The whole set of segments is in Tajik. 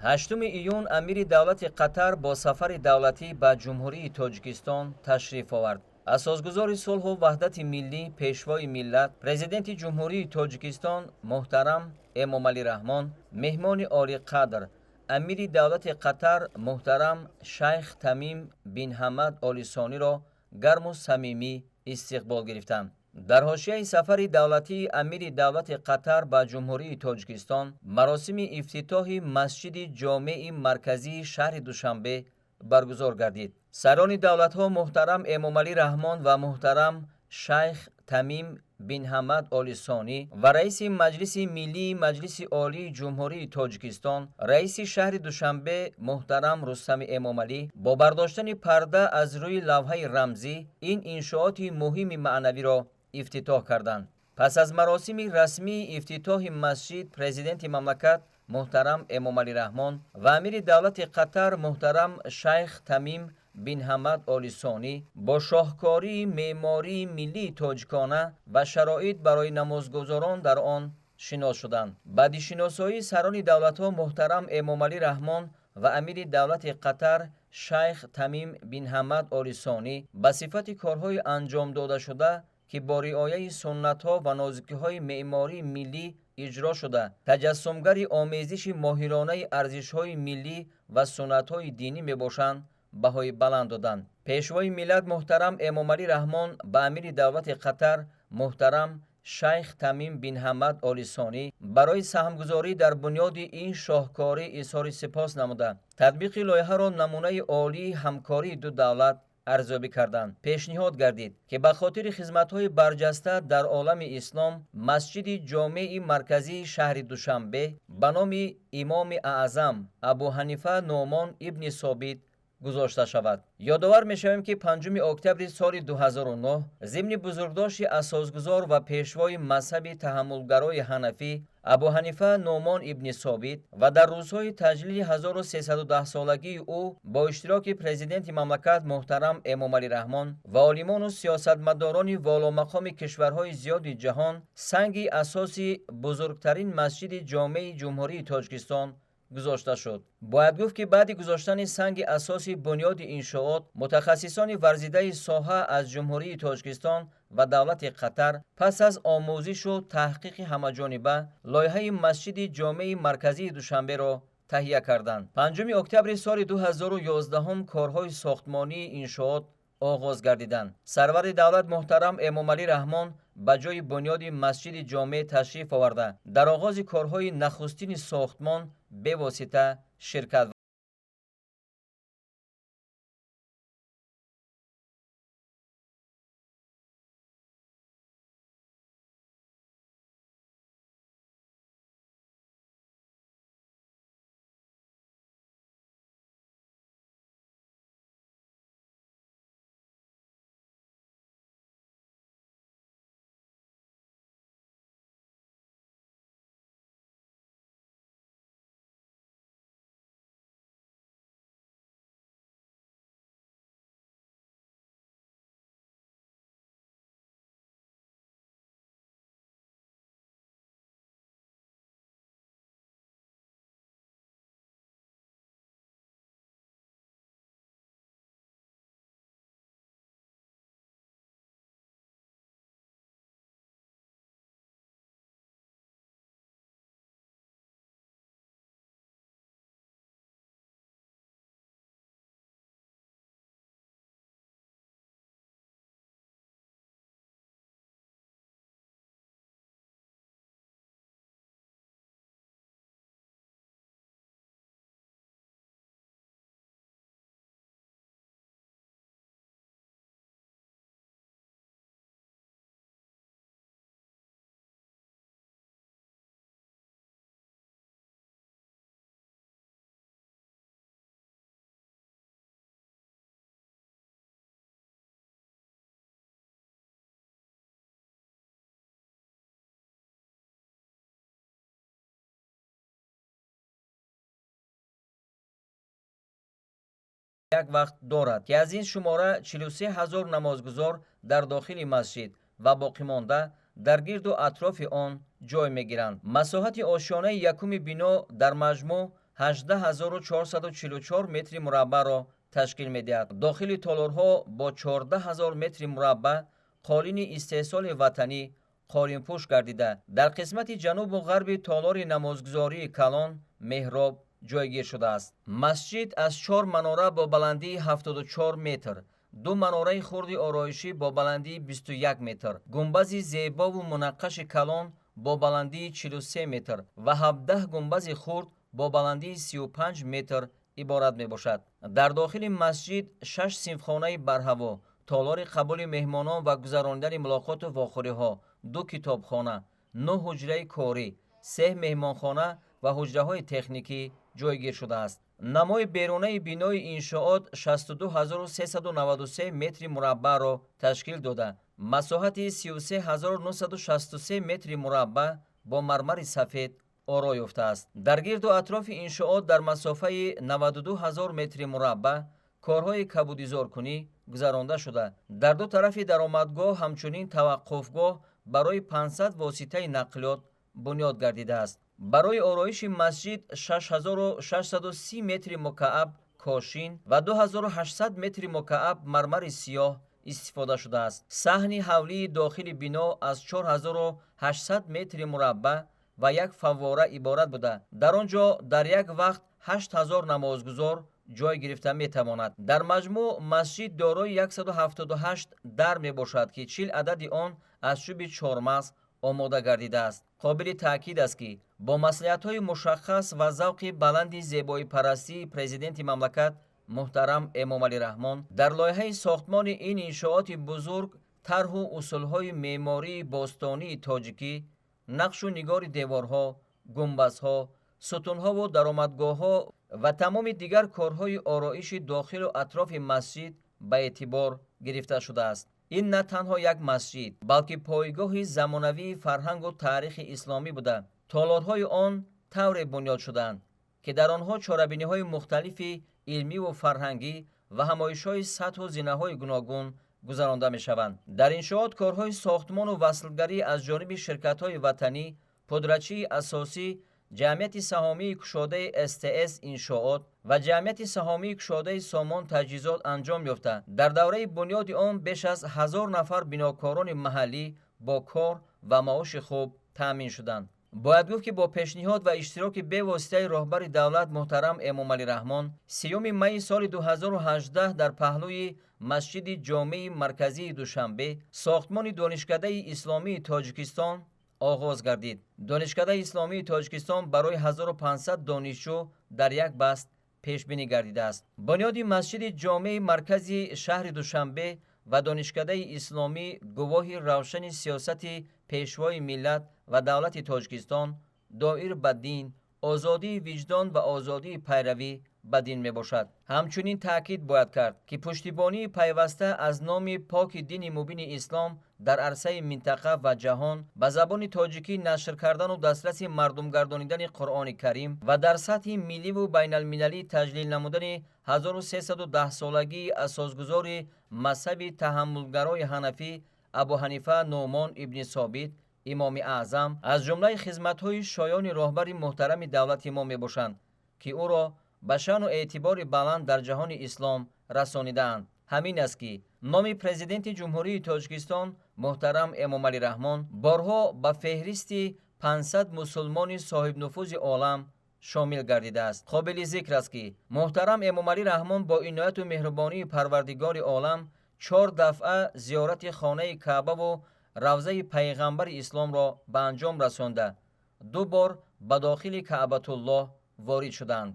8 июн Амири давлати Қатар бо сафари давлатӣ ба Ҷумҳурии Тоҷикистон ташриф овард. Асосгузори сулҳу ваҳдати миллӣ, Пешвои миллат, Президенти Ҷумҳурии Тоҷикистон муҳтарам Эмомалӣ Раҳмон меҳмони олиқадр, Амири давлати Қатар муҳтарам Шайх Тамим бин Ҳамад Оли Сониро гарму самимӣ истиқбол гирифтанд. Дар ҳошияи сафари давлатии Амири давлати Қатар ба Ҷумҳурии Тоҷикистон маросими ифтитоҳи Масҷиди Ҷомеи марказии шаҳри Душанбе баргузор гардид. Сарони давлатҳо муҳтарам Эмомалӣ Раҳмон ва муҳтарам Шайх Тамим бин Ҳамад Оли Сонӣ ва раиси Маҷлиси Миллии Маҷлиси Олии Ҷумҳурии Тоҷикистон, раиси шаҳри Душанбе муҳтарам Рустами Эмомалӣ бо бардоштани парда аз рӯи лавҳаи рамзӣ ин иншооти муҳими маънавиро ифтитоҳ карданд. Пас аз маросими расмии ифтитоҳи масҷид, Президенти мамлакат муҳтарам Эмомалӣ Раҳмон ва Амири давлати Қатар муҳтарам Шайх Тамим бин Ҳамад Оли Сонӣ бо шоҳкории меъмории миллии тоҷикона ва шароит барои намозгузорон дар он шинос шуданд. Баъди шиносоии сарони давлатҳо муҳтарам Эмомалӣ Раҳмон ва Амири давлати Қатар Шайх Тамим бин Ҳамад Оли Сонӣ ба сифати корҳои анҷом додашуда, ки бо риояи суннатҳо ва нозукиҳои меъмории миллӣ иҷро шуда, таҷассумгари омезиши моҳиронаи арзишҳои миллӣ ва суннатҳои динӣ мебошанд, баҳои баланд доданд. Пешвои миллат муҳтарам Эмомалӣ Раҳмон ба Амири давлати Қатар муҳтарам Шайх Тамим бин Ҳамад Оли Сонӣ барои саҳмгузорӣ дар бунёди ин шоҳкорӣ изҳори сипос намуда, татбиқи лоиҳаро намунаи олии ҳамкории ду давлат арзёбӣ карданд. Пешниҳод гардид, ки ба хотири хизматҳои барҷаста дар олами ислом Масҷиди Ҷомеи марказии шаҳри Душанбе ба номи Имоми Аъзам Абу Ҳанифа Нуъмон ибни Собит гузошта шавад. Ёдовар мешавем, ки 5 октябри соли 2009 зимни бузургдошти асосгузор ва пешвои мазҳаби таҳаммулгарои ҳанафӣ Абу Ҳанифа Нуъмон ибни Собит ва дар рӯзҳои таҷлили 1310-солагии ӯ бо иштироки Президенти мамлакат муҳтарам Эмомалӣ Раҳмон ва олимону сиёсатмадорони воломақоми кишварҳои зиёди ҷаҳон санги асоси бузургтарин Масҷиди Ҷомеи Ҷумҳурии Тоҷикистон гузошта шуд. Бояд гуфт, ки баъди гузоштани санги асоси бунёди иншоот мутахассисони варзидаи соҳа аз Ҷумҳурии Тоҷикистон ва давлати Қатар пас аз омӯзишу таҳқиқи ҳамаҷониба лоиҳаи Масҷиди Ҷомеи марказии Душанберо таҳия карданд. 5 октябри соли 2011 корҳои сохтмонии иншоот оғоз гардиданд. Сарвари давлат муҳтарам Эмомалӣ Раҳмон ба ҷои бунёди Масҷиди Ҷомеъ ташриф оварда, дар оғози корҳои нахустини сохтмон бевосита ширкат як вақт дорад, ки аз ин шумора 43 ҳазор намозгузор дар дохили масҷид ва боқимонда дар гирду атрофи он ҷой мегиранд. Масоҳати ошёнаи якуми бино дар маҷмӯъ 18444 метри мураббаъро ташкил медиҳад. Дохили толорҳо бо 14 000 метри мураббаъ қолини истеҳсоли ватанӣ қолинпӯш гардида, дар қисмати ҷанубу ғарби толори намозгузории калон меҳроб ҷойгир шудааст. Масҷид аз чор манора бо баландии 74 метр, ду манораи хурди ороишӣ бо баландии 21 метр, гунбази зебову мунаққаши калон бо баландии 43 метр ва 17 гунбази хурд бо баландии 35 метр иборат мебошад. Дар дохили масҷид шаш синфхонаи барҳаво, толори қабули меҳмонон ва гузаронидани мулоқоту вохӯриҳо, ду китобхона, нӯҳ ҳуҷраи корӣ, се меҳмонхона ва ҳуҷраҳои техникӣ ҷойгир шудааст. Намои берунаи бинои иншоот 62393 метри мураббаъро ташкил дода, масоҳати 33963 метри мураббаъ бо мармари сафед оро ёфтааст. Дар гирду атрофи иншоот дар масофаи 92 ҳазор метри мураббаъ корҳои кабудизоркунӣ гузаронда шуда, дар ду тарафи даромадгоҳ ҳамчунин таваққуфгоҳ барои 500 воситаи нақлиёт бунёд гардидааст. Барои ороиши масҷид 6630 метри мукааб кошин ва 2800 метри мукааб мармари сиёҳ истифода шудааст. Саҳни ҳавлии дохили бино аз 4800 метри мураббаъ ва як фаввора иборат буда, дар он ҷо дар як вақт 8000 намозгузор ҷой гирифта метавонад. Дар маҷмӯъ масҷид дорои 178 дар мебошад, ки 40 адади он аз чӯби чормағз омода гардидааст. Қобили таъкид аст, ки бо маслиҳатҳои мушаххас ва завқи баланди зебоипарастии президенти мамлакат муҳтарам Эмомалӣ Раҳмон дар лоиҳаи сохтмони ин иншооти бузург тарҳу усулҳои меъмории бостонии тоҷикӣ, нақшу нигори деворҳо, гунбазҳо, сутунҳову даромадгоҳҳо ва тамоми дигар корҳои ороиши дохилу атрофи масҷид ба эътибор гирифта шудааст. Ин на танҳо як масҷид, балки пойгоҳи замонавии фарҳангу таърихи исломӣ буда, толорҳои он тавре бунёд шудаанд, ки дар онҳо чорабиниҳои мухталифи илмиву фарҳангӣ ва ҳамоишҳои сатҳу зинаҳои гуногун гузаронда мешаванд. Дар иншоот корҳои сохтмону васлгарӣ аз ҷониби ширкатҳои ватанӣ, пудрачии асосӣ Ҷамъияти саҳомии кушодаи СТС Иншоот ва Ҷамъияти саҳомии кушодаи Сомон Таҷҳизот анҷом ёфта, дар давраи бунёди он беш аз 1000 нафар бинокорони маҳаллӣ бо кор ва маоши хуб таъмин шуданд. Бояд гуфт, ки бо пешниҳод ва иштироки бевоситаи роҳбари давлат муҳтарам Эмомалӣ Раҳмон 30 майи соли 2018 дар паҳлӯи масҷиди ҷомеи марказии Душанбе сохтмони Донишкадаи исломии Тоҷикистон оғоз гардид. Донишкадаи исломии Тоҷикистон барои 1500 донишҷӯ дар як баст пешбинӣ гардидааст. Бунёди масҷиди ҷомеи маркази шаҳри Душанбе ва Донишкадаи исломӣ гувоҳи равшани сиёсати пешвои миллат ва давлати Тоҷикистон доир ба дин, озодии виҷдон ва озодии пайравӣ ба дин мебошад. Ҳамчунин таъкид бояд кард, ки пуштибонии пайваста аз номи поки дини мубини ислом дар арсаи минтақа ва ҷаҳон, ба забони тоҷикӣ нашр кардану дастраси мардумгардонидани Қуръони Карим ва дар сатҳи милливу байналмилалӣ таҷлил намудани 1310-солагии асосгузори мазҳаби таҳаммулгарои ҳанафӣ Абу Ҳанифа Нуъмон ибни Собит, имоми аъзам, аз ҷумлаи хизматҳои шоёни роҳбари муҳтарами давлати мо мебошанд, ки ӯро ба шаъну эътибори баланд дар ҷаҳони ислом расонидаанд. Ҳамин аст, ки номи президенти Ҷумҳурии Тоҷикистон муҳтарам Эмомалӣ Раҳмон борҳо ба феҳристи 500 мусулмони соҳибнуфузи олам шомил гардидааст. Қобили зикр аст, ки муҳтарам Эмомалӣ Раҳмон бо инояту меҳрубонии Парвардигори олам чор дафъа зиёрати хонаи Каъбаву равзаи пайғамбари исломро ба анҷом расонда, ду бор ба дохили Каъбатуллоҳ ворид шуданд.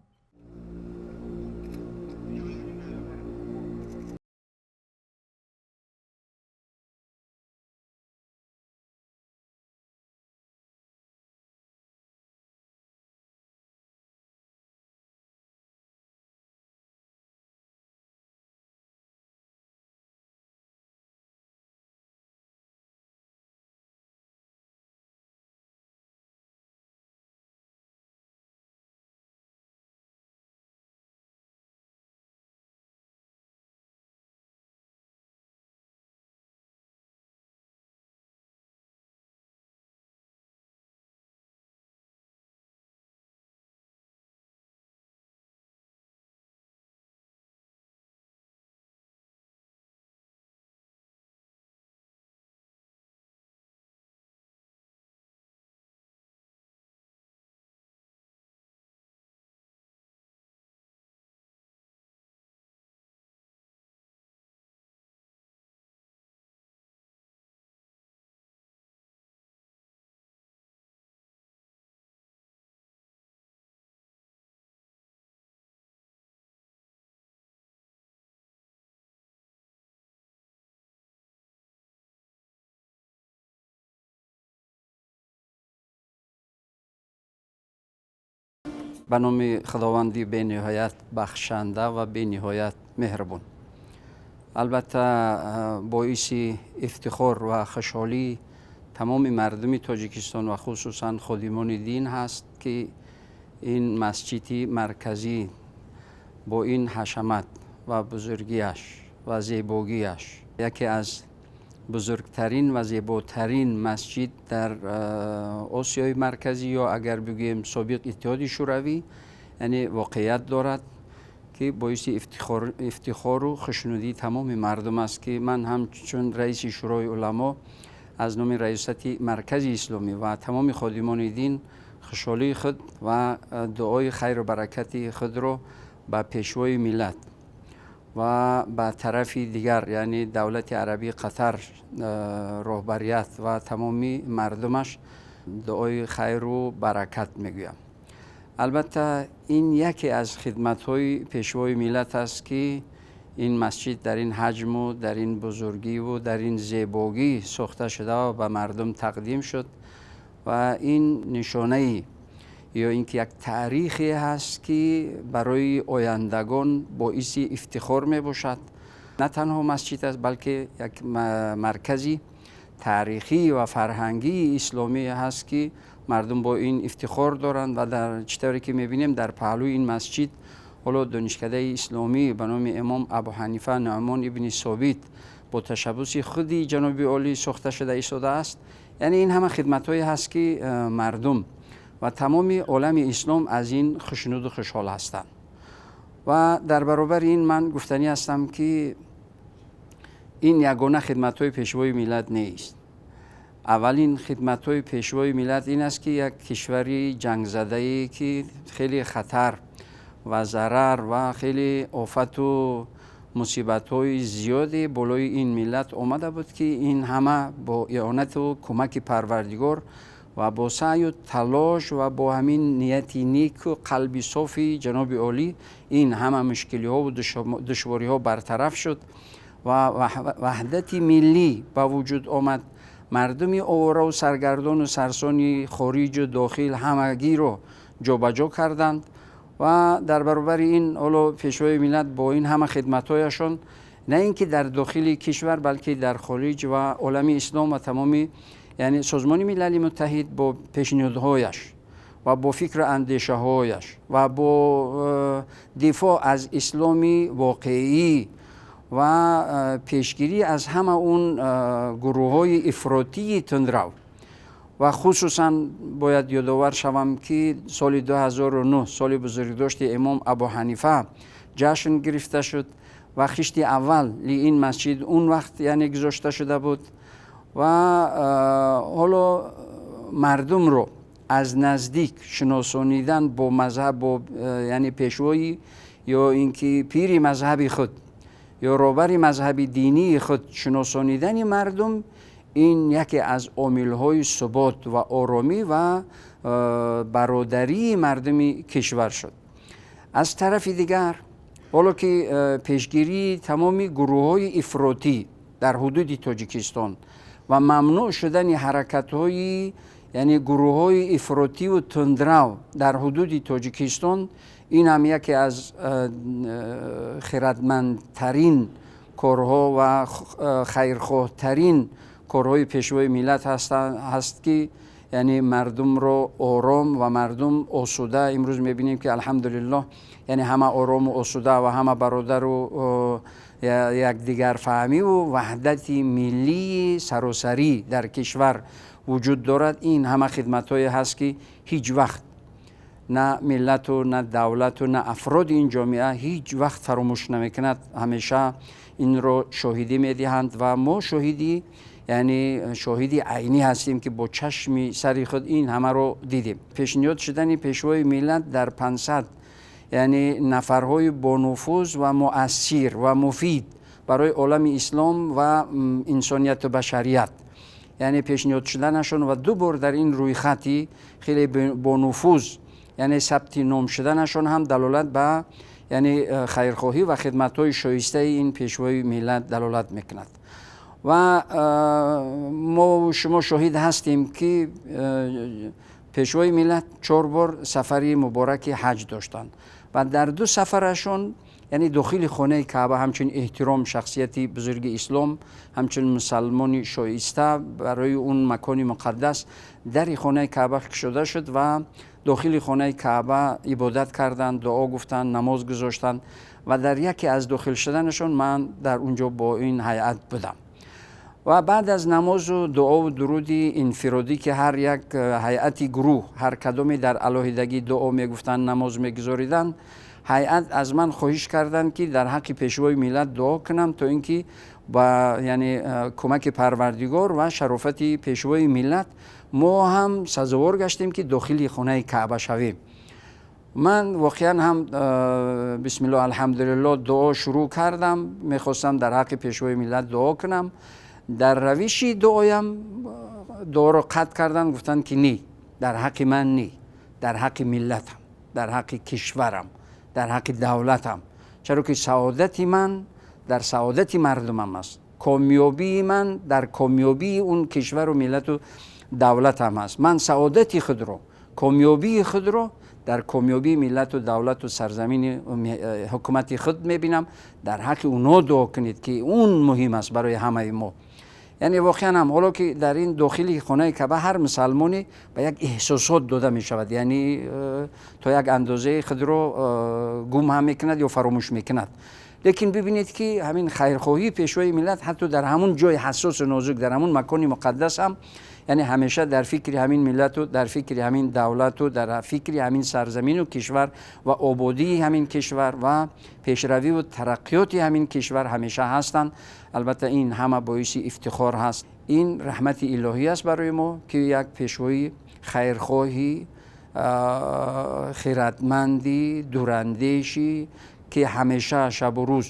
Ба номи Худованди бениҳоят бахшанда ва бениҳоят меҳрубон. Албатта, боиси ифтихор ва хушҳолии тамоми мардуми Тоҷикистон ва хусусан ходимони дин ҳаст, ки ин масҷиди марказӣ бо ин ҳашамат ва бузургиаш ва зебогиаш яке аз бузургтарин ва зеботарин масҷид дар Осиёи Марказӣ ё агар бигӯем собиқ Иттиҳоди Шӯравӣ, яъне воқеият дорад, ки боиси ифтихору хушнудии тамоми мардум аст, ки ман ҳамчун раиси Шӯрои уламо аз номи Раёсати Маркази Исломӣ ва тамоми ходимони дин хушҳолии худ ва дуои хайру баракати худро ба Пешвои миллат ва ба тарафи дигар, яъне давлати арабии Қатар, роҳбарият ва тамоми мардумаш дуои хайру баракат мегӯям. Албатта, ин яке аз хидматҳои Пешвои миллат аст, ки ин масҷид дар ин ҳаҷму дар ин бузургиву дар ин зебогӣ сохта шуда ва ба мардум тақдим шуд ва ин нишонаи ё ин ки як таърихе ҳаст, ки барои ояндагон боиси ифтихор мебошад. На танҳо масҷид аст, балки як маркази таърихӣ ва фарҳангии исломӣ ҳаст, ки мардум бо ин ифтихор доранд. Ва дар чӣ тавре ки мебинем, дар паҳлӯи ин масҷид ҳоло донишкадаи исломӣ ба номи имом Абу Ҳанифа Нуъмон ибни Собит бо ташаббуси худи ҷаноби олӣ сохта шуда истодааст. Яъне ин ҳама хидматҳое ҳаст, ки мардум ва тамоми олами ислом аз ин хушнуду хушҳол ҳастанд. Ва дар баробари ин ман гуфтанӣ ҳастам, ки ин ягона хидматҳои Пешвои миллат нест. Аввалин хидматҳои Пешвои миллат ин аст, ки як кишвари ҷангзадае, ки хеле хатар ва зарар ва хеле офату мусибатҳои зиёде болои ин миллат омада буд, ки ин ҳама бо иъонату кӯмаки Парвардигор ва бо саъю талош ва бо ҳамин нияти неку қалби софи ҷаноби олӣ ин ҳама мушкилиҳову душвориҳо бартараф шуд ва ваҳдати миллӣ ба вуҷуд омад. Мардуми оворау саргардону сарсони хориҷу дохил ҳамагиро ҷобаҷо карданд. Ва дар баробари ин ҳоло Пешвои миллат бо ин ҳама хидматҳояшон на ин ки дар дохили кишвар, балки дар хориҷ ва олами ислом ва тамоми, яъне Созмони Милали Муттаҳид, бо пешниҳодҳояш ва бо фикру андешаҳояш ва бо дифоъ аз исломи воқеӣ ва пешгирӣ аз ҳама он гурӯҳҳои ифротии тундрав. Ва хусусан бояд ёдовар шавам, ки соли 2009 соли бузургдошти имом Абу Ҳанифа ҷашн гирифта шуд ва хишти аввали ин масҷид он вақт, яъне, гузошта шуда буд. Ва ҳоло мардумро аз наздик шиносонидан бо мазҳаб, бо яъне пешвои ё ин ки пири мазҳаби худ ё роҳбари мазҳаби динии худ шиносонидани мардум, ин яке аз омилҳои субот ва оромӣ ва бародарии мардуми кишвар шуд. Аз тарафи дигар, ҳоло ки пешгирии тамоми гурӯҳҳои ифротӣ дар ҳудуди Тоҷикистон ва мамнӯъ шудани ҳаракатҳои, яъне гурӯҳҳои ифротиву тундрав дар ҳудуди Тоҷикистон, ин ҳам яке аз хиратмандтарин корҳо ва хайрхоҳтарин корҳои Пешвои миллат ҳаст, ки яъне мардумро ором ва мардум осуда. Имрӯз мебинем, ки алҳамдулиллоҳ, яъне ҳама орому осуда ва ҳама бародару якдигарфаҳмиву ваҳдати миллии саросарӣ дар кишвар вуҷуд дорад. Ин ҳама хидматҳое ҳаст, ки ҳеҷ вақт на миллату, на давлату, на афроди ин ҷомеа ҳеҷ вақт фаромӯш намекунад, ҳамеша инро шоҳидӣ медиҳанд. Ва мо шоҳиди, яъне шоҳиди айнӣ ҳастем, ки бо чашми сари худ ин ҳамаро дидем. Пешниҳод шудани Пешвои миллат дар 500, яъне нафарҳои бонуфуз ва муассир ва муфид барои олами ислом ва инсонияту башарият, яъне пешниҳод шуданашон ва ду бор дар ин рӯйхати хеле бонуфуз, яъне сабти ном шуданашон ҳам далолат ба, яъне хайрхоҳӣ ва хидматҳои шоистаи ин Пешвои миллат далолат мекунад. Ва мо шумо шоҳид ҳастем, ки Пешвои миллат 4 бор сафари мубораки ҳаҷ доштанд ва дар 2 сафарашон, яъне дохили хонаи Каъба, ҳамчун эҳтиром шахсияти бузурги ислом, ҳамчун мусалмони шоиста барои он макони муқаддас дари хонаи Каъба кушода шуд ва дохили хонаи Каъба ибодат карданд, дуо гуфтанд, намоз гузоштанд ва дар яке аз дохил шуданашон ман дар он ҷо бо ин ҳайат будам. Ва баъд аз намозу дуову дуруди инфиродӣ, ки ҳар як ҳайати гурӯҳ ҳар кадоме дар алоҳидагӣ дуо мегуфтанд, намоз мегузориданд, ҳайат аз ман хоҳиш карданд, ки дар ҳаққи пешвои миллат дуо кунам, то ин ки ба яъне кӯмаки Парвардигор ва шарофати пешвои миллат мо ҳам сазовор гаштем, ки дохили хонаи Каъба шавем. Ман воқеан ҳам бисмиллоҳ, алҳамдулиллоҳ, дуо шурӯъ кардам, мехостам дар ҳаққи пешвои миллат дуо кунам. Дар равиши дуоям дуоро қатъ карданд, гуфтанд, ки не, дар ҳаққи ман не, дар ҳаққи миллатам, дар ҳаққи кишварам, дар ҳаққи давлатам, чаро ки саодати ман дар саодати мардумам аст, комёбии ман дар комёбии он кишвару миллату давлатам аст. Ман саодати худро, комёбии худро дар комёбии миллату давлату сарзамини ҳукумати худ мебинам. Дар ҳаққи онҳо дуо кунед, ки он муҳим аст барои ҳамаи мо. Яъне воқеан ҳам ҳоло ки дар ин дохили хонаи Каъба ҳар мусалмоне ба як эҳсосот дода мешавад, яъне то як андозаи худро гум ҳам мекунад ё фаромӯш мекунад. Лекин бибинед, ки ҳамин хайрхоҳии пешвои миллат ҳатто дар ҳамун ҷои ҳассосу нозук, дар ҳамун макони муқаддас ҳам, яъне ҳамеша дар фикри ҳамин миллату дар фикри ҳамин давлату дар фикри ҳамин сарзамину кишвар ва ободии ҳамин кишвар ва пешравиву тараққиёти ҳамин кишвар ҳамеша ҳастанд. Албатта, ин ҳама боиси ифтихор ҳаст, ин раҳмати илоҳӣ аст барои мо, ки як пешвои хайрхоҳӣ, хиратмандӣ, дурандешӣ, ки ҳамеша шабу рӯз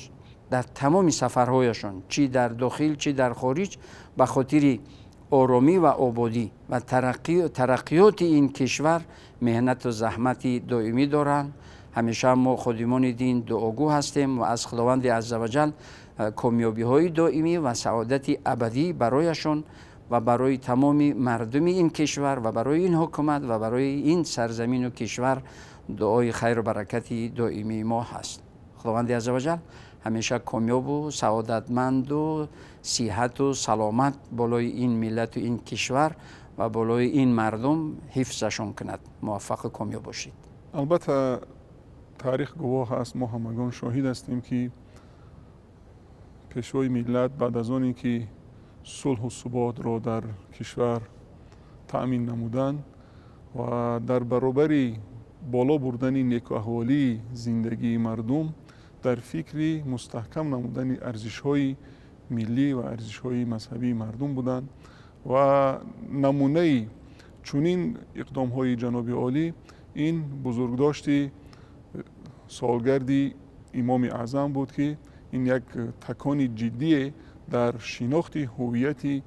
дар тамоми сафарҳояшон, чӣ дар дохил, чӣ дар хориҷ, ба хотири оромӣ ва ободӣ ва тараққиёти ин кишвар меҳнату заҳмати доимӣ доранд. Ҳамеша мо ходимони дин дуогӯ ҳастем ва аз Худованди аззаваҷал комёбиҳои доимӣ ва саодати абадӣ барояшон ва барои тамоми мардуми ин кишвар ва барои ин ҳукумат ва барои ин сарзамину кишвар дуои хайру баракати доимии мо ҳаст. Худованди аззаваҷал ҳамеша комёбу саодатманду сиҳату саломат болои ин миллату ин кишвар ва болои ин мардум ҳифзашон кунад. Муваффақу комёб бошед. Албатта, таърих гувоҳ аст, мо ҳамагон шоҳид ҳастем, ки пешвои миллат баъд аз оне ки сулҳу суботро дар кишвар таъмин намуданд ва дар баробари боло бурдани некуаҳволии зиндагии мардум дар фикри мустаҳкам намудани арзишҳои миллӣ ва арзишҳои мазҳабии мардум буданд. Ва намунаи чунин иқдомҳои ҷаноби олӣ ин бузургдошти солгарди Имоми Аъзам буд, ки ин як такони ҷиддие дар шинохти ҳуввияти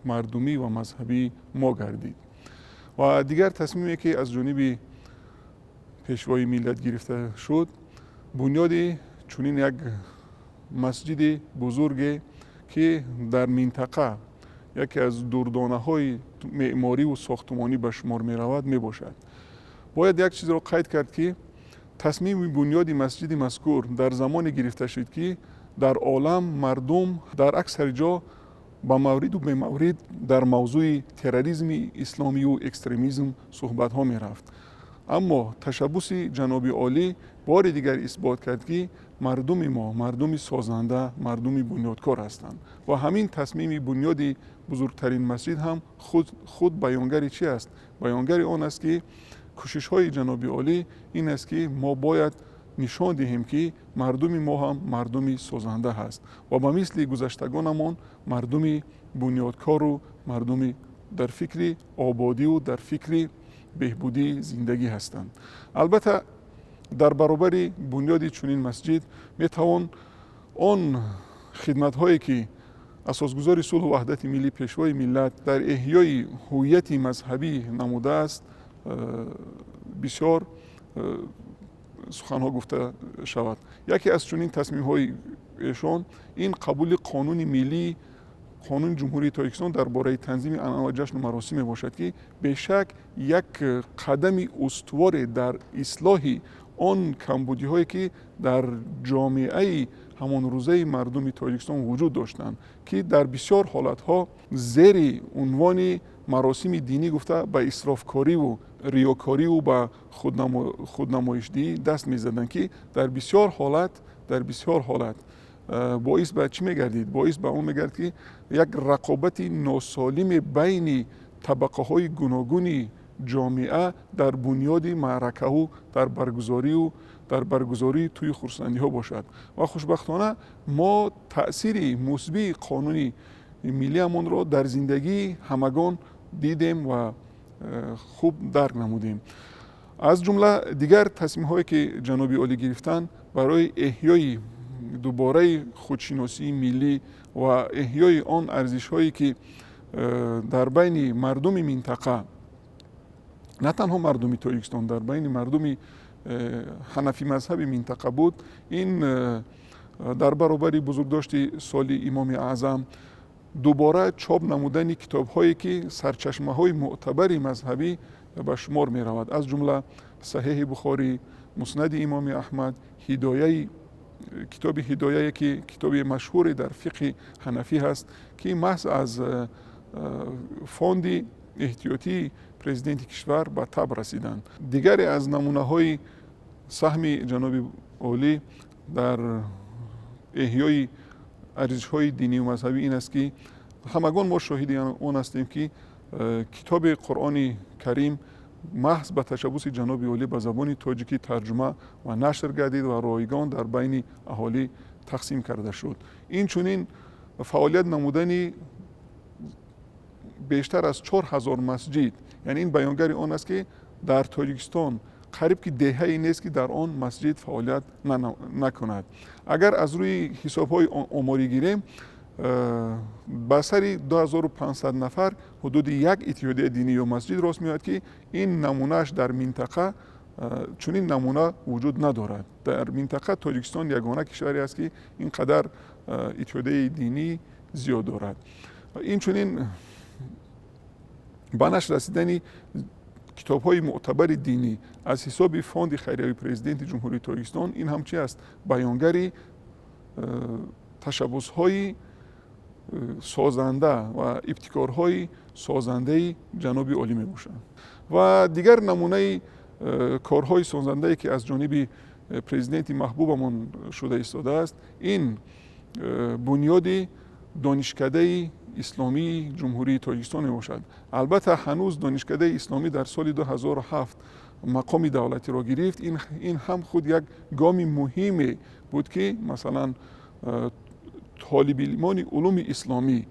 мардумӣ ва мазҳабии мо гардид. Ва дигар тасмиме, ки аз ҷониби пешвои миллат гирифта шуд, бунёди чунин як масҷиди бузурге, ки дар минтақа яке аз дурдонаҳои меъмориву сохтумонӣ ба шумор меравад, мебошад. Бояд як чизро қайд кард, ки тасмими бунёди масҷиди мазкур дар замоне гирифта шуд, ки дар олам мардум дар аксари ҷо ба мавриду бемаврид дар мавзӯи терроризми исломию экстремизм суҳбатҳо мерафт. Аммо ташаббуси ҷаноби олӣ бори дигар исбот кард, ки мардуми мо мардуми созанда, мардуми бунёдкор ҳастанд. Ва ҳамин тасмими бунёди бузургтарин масҷид ҳам худ баёнгари чи аст? Баёнгари он аст, ки кӯшишҳои ҷаноби олӣ ин аст, ки мо бояд нишон диҳем, ки мардуми мо ҳам мардуми созанда ҳаст ва ба мисли гузаштагонамон мардуми бунёдкору мардуми дар фикри ободиву дар фикри беҳбудии зиндагӣ ҳастанд. Албатта, дар баробари бунёди чунин масҷид метавон он хидматҳое, ки асосгузори сулҳу ваҳдати миллӣ, пешвои миллат дар эҳёи ҳуввияти мазҳабӣ намудааст, бисёр суханҳо гуфта шавад. Яке аз чунин тасмимҳои эшон ин қабули қонуни миллии Қонуни Ҷумҳурии Тоҷикистон дар бораи танзими анъана ва ҷашну маросим мебошад, ки бешак як қадами устуворе дар ислоҳи он камбудиҳое, ки дар ҷомеаи ҳамонрӯзаи мардуми Тоҷикистон вуҷуд доштанд, ки дар бисёр ҳолатҳо зери унвони маросими динӣ гуфта ба исрофкориву риёкориву ба худнамоишдиҳӣ даст мезаданд, ки дар бисёр ҳолат боис ба чӣ мегардид? Боис ба он мегардид, ки як рақобати носолими байни табақаҳои гуногуни ҷомеа дар бунёди маъракаву дар баргузории тӯи хурсандиҳо бошад. Ва хушбахтона мо таъсири мусбии қонуни миллиамонро дар зиндагии ҳамагон дидем ва хуб дарк намудем. Аз ҷумла дигар тасмимҳое, ки ҷаноби олӣ гирифтанд барои эҳёи дубораи худшиносии миллӣ ва эҳёи он арзишҳое, ки дар байни мардуми минтақа, на танҳо мардуми Тоҷикистон, дар байни мардуми ҳанафӣ мазҳаби минтақа буд, ин дар баробари бузургдошти соли Имоми Аъзам дубора чоп намудани китобҳое, ки сарчашмаҳои мӯътабари мазҳабӣ ба шумор меравад, аз ҷумла Саҳеҳи Бухорӣ, Муснади Имоми Аҳмад, ҳидояи китоби Ҳидояе, ки китоби машҳуре дар фиқҳи ҳанафӣ ҳаст, ки маҳз аз фонди эҳтиётии президенти кишвар ба таб расиданд. Дигаре аз намунаҳои саҳми ҷаноби олӣ дар эҳёи арзишҳои динию мазҳабӣ ин аст, ки ҳамагон мо шоҳиди он ҳастем, ки китоби Қуръони Карим маҳз ба ташаббуси ҷаноби олӣ ба забони тоҷикӣ тарҷума ва нашр гардид ва ройгон дар байни аҳолӣ тақсим карда шуд. Инчунин фаъолият намудани бештар аз 4000 масҷид, яъне ин баёнгари он аст, ки дар Тоҷикистон қариб ки деҳае нест, ки дар он масҷид фаъолият накунад. Агар аз рӯи ҳисобҳои оморӣ гирем, ба сари 2500 нафар ҳудуди як иттиҳодияи динӣ ё масҷид рост меояд, ки ин намунааш дар минтақа чунин намуна вуҷуд надорад. Дар минтақа Тоҷикистон ягона кишваре аст, ки ин қадар иттиҳодияи динӣ зиёд дорад. Инчунин ба нашр расидани китобҳои мӯътабари динӣ аз ҳисоби фонди хайриявии президенти Ҷумҳурии Тоҷикистон, ин ҳам чи аст? Баёнгари ташаббусҳои созанда ва ибтикорҳои созандаи ҷаноби олӣ мебошанд. Ва дигар намунаи корҳои созандае, ки аз ҷониби президенти маҳбубамон шуда истодааст, ин бунёди Донишкадаи исломии Ҷумҳурии Тоҷикистон мебошад. Албатта, ҳанӯз Донишкадаи исломӣ дар соли 2007 мақоми давлатиро гирифт. Ин ҳам худ як гоми муҳиме буд, ки масалан толибилмони улуми исломӣ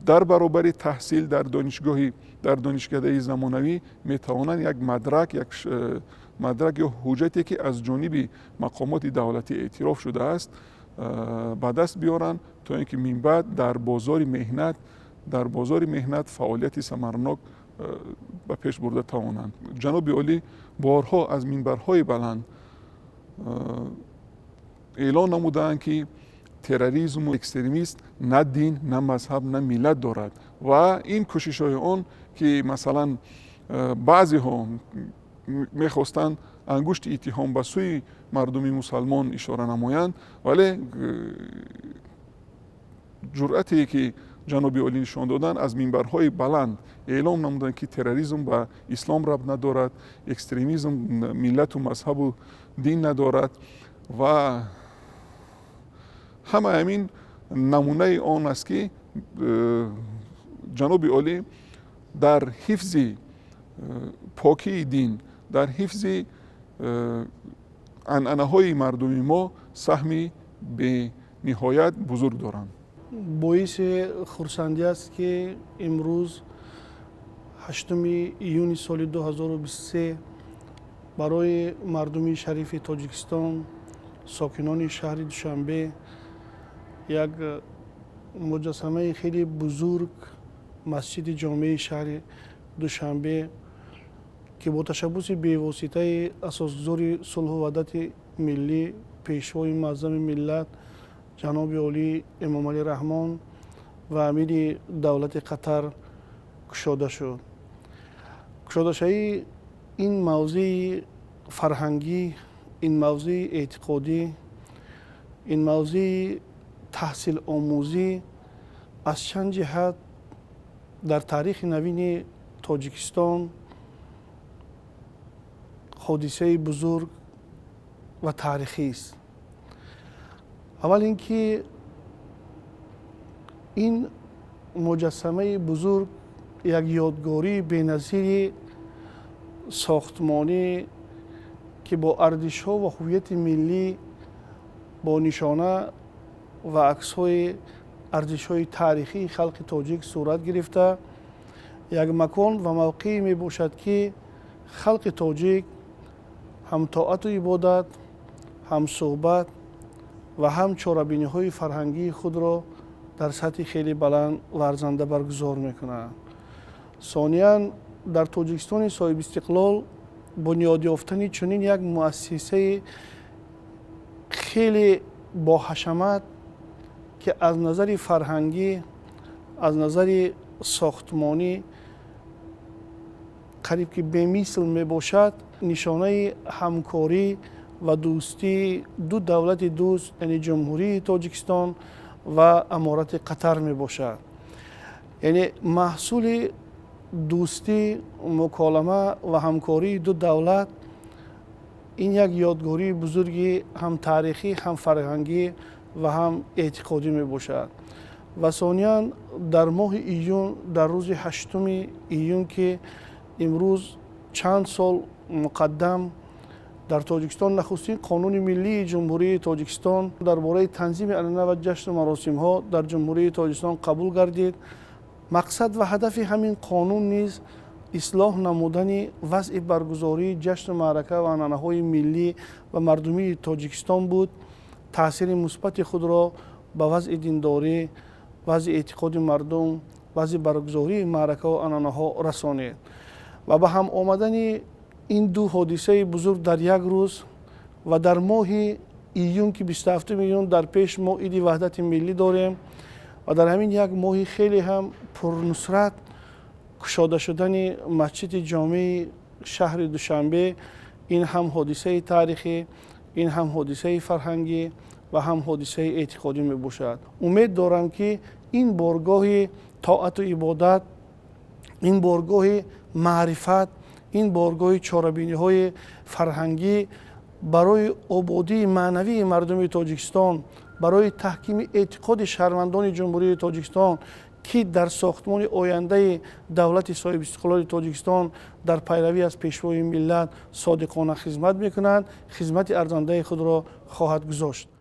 дар баробари таҳсил дар донишгоҳи дар донишкадаи замонавӣ метавонанд як мадрак ё ҳуҷҷате, ки аз ҷониби мақомоти давлатӣ эътироф шудааст, ба даст биёранд, то ин ки минбаъд дар бозори меҳнат фаъолияти самарнок ба пеш бурда тавонанд. Ҷаноби олӣ борҳо аз минбарҳои баланд эълон намудаанд, ки терроризму экстремист на дин, на мазҳаб, на миллат дорад. Ва ин кӯшишҳои он, ки масалан баъзеҳо мехостанд ангушти иттиҳом ба сӯи мардуми мусалмон ишора намоянд, вале ҷуръате, ки ҷаноби олӣ нишон доданд, аз минбарҳои баланд эълом намуданд, ки терроризм ба ислом рабт надорад, экстремизм миллату мазҳабу дин надорад. Ва ҳама ҳамин намунаи он аст, ки ҷаноби олӣ дар ҳифзи покии дин, дар ҳифзи анъанаҳои мардуми мо саҳми бениҳоят бузург доранд. Боиси хурсандӣ аст, ки имрӯз, 8 июни соли 2023, барои мардуми шарифи Тоҷикистон, сокинони шаҳри Душанбе як муҷассамаи хеле бузург, Масҷиди Ҷомеи шаҳри Душанбе, ки бо ташаббуси бевоситаи асосгузори сулҳу ваҳдати миллӣ, Пешвои муаззами миллат, ҷаноби олӣ Эмомалӣ Раҳмон ва амири давлати Қатар кушода шуд. Кушодашавии ин мавзеи фарҳангӣ, ин мавзеи эътиқодӣ, ин мавзеи таҳсиломӯзӣ аз чанд ҷиҳат дар таърихи навини Тоҷикистон ҳодисаи бузург ва таърихист. Аввал ин ки ин муҷассамаи бузург як ёдгории беназири сохтмонӣ, ки бо арзишҳо ва ҳуввияти миллӣ, бо нишона ва аксҳои арзишҳои таърихии халқи тоҷик сурат гирифта, як макон ва мавқеъе мебошад, ки халқи тоҷик ҳам тоату ибодат, ҳам суҳбат ва ҳам чорабиниҳои фарҳангии худро дар сатҳи хеле баланд ва арзанда баргузор мекунад. Сониян, дар Тоҷикистони соҳибистиқлол бунёд ёфтани чунин як муассисаи хеле боҳашамат, ки аз назари фарҳангӣ, аз назари сохтмонӣ қариб ки бемисл мебошад, нишонаи ҳамкорӣ ва дӯстии ду давлати дӯст, яъне Ҷумҳурии Тоҷикистон ва Аморати Қатар мебошад. Яъне маҳсули дӯстӣ, муколама ва ҳамкории ду давлат ин як ёдгории бузурги ҳам таърихӣ, ҳам фарҳангӣ ва ҳам эътиқодӣ мебошад. Ва сониян, дар моҳи июн, дар рӯзи 8 июн, ки имрӯз чанд сол муқаддам дар Тоҷикистон нахустин қонуни миллии Ҷумҳурии Тоҷикистон дар бораи танзими анъана ва ҷашну маросимҳо дар Ҷумҳурии Тоҷикистон қабул гардид, мақсад ва ҳадафи ҳамин қонун низ ислоҳ намудани вазъи баргузории ҷашну маърака ва анъанаҳои миллӣ ва мардумии Тоҷикистон буд. Таъсири мусбати худро ба вазъи диндорӣ, вазъи эътиқоди мардум, вазъи баргузории маъракаву анъанаҳо расонид. Ва ба ҳам омадани ин ду ҳодисаи бузург дар як рӯз ва дар моҳи июн, ки 27 июн дар пеш мо иди ваҳдати миллӣ дорем, ва дар ҳамин як моҳи хеле ҳам пурнусрат кушода шудани масҷиди ҷомеи шаҳри Душанбе, ин ҳам ҳодисаи таърихӣ, ин ҳам ҳодисаи фарҳангӣ ва ҳам ҳодисаи эътиқодӣ мебошад. Умед дорам, ки ин боргоҳи тоату ибодат, ин боргоҳи маърифат, ин боргоҳи чорабиниҳои фарҳангӣ барои ободии маънавии мардуми Тоҷикистон, барои таҳкими эътиқоди шаҳрвандони Ҷумҳурии Тоҷикистон, ки дар сохтмони ояндаи давлати соҳибистиқлоли Тоҷикистон дар пайравӣ аз Пешвои миллат содиқона хизмат мекунанд, хизмати арзандаи худро хоҳад гузошт.